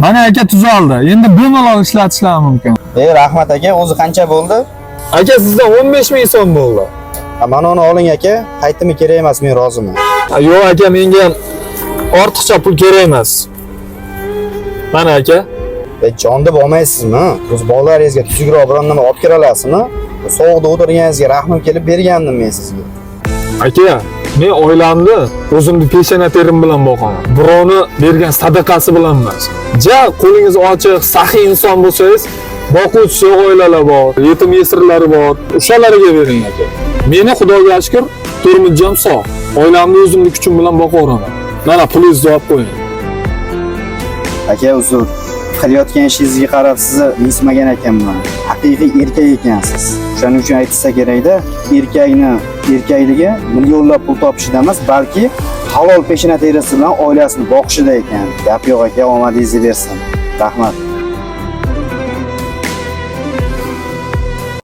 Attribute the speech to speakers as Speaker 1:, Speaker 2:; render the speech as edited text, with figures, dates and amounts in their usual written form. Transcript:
Speaker 1: Mana aka, tuzaldi. Endi bemalol ishlatishlar mumkin.
Speaker 2: E, rahmat aka, o'zi qancha bo'ldi?
Speaker 1: Aka, sizdan 15 ming so'm bo'ldi.
Speaker 2: Ha, mana uni oling aka, qaytimi kerak emas, men roziman.
Speaker 1: Ha, yo'q aka, menga ortiqcha pul kerak emas. Mana aka.
Speaker 2: E, jon deb olmaysizmi? O'z bolalaringizga tuzukroq biron nima olib kira olasizmi? Sovuqda o'tirganingizga rahmim kelib bergandim men sizga.
Speaker 1: Aka, men oilamni o'zimni peshona terim bilan boqaman. Birovni bergan sadaqasi bilan emas. Ja qo'lingiz ochiq, saxiy inson bo'lsangiz, boquvchisi yo'q oilalar bor, yetim yesirlari bor. O'shalarga bering aka. Meni Xudoga shukr, to'rmijam sog'. Oilamni o'zimni kuchim bilan boqaveraman. Mana pulingizni olib qo'ying.
Speaker 2: Aka, uzr. Qilayotgan ishingizga qarab sizni mensimagan ekanman. Haqiqiy erkak ekansiz. O'shaning uchun aytsa kerakda, erkakni erkakligi millionlab pul topishida emas, balki halol peshona terisi bilan oilasini boqishida ekan. Gap yo'q aka, omadingizni bersin. Rahmat.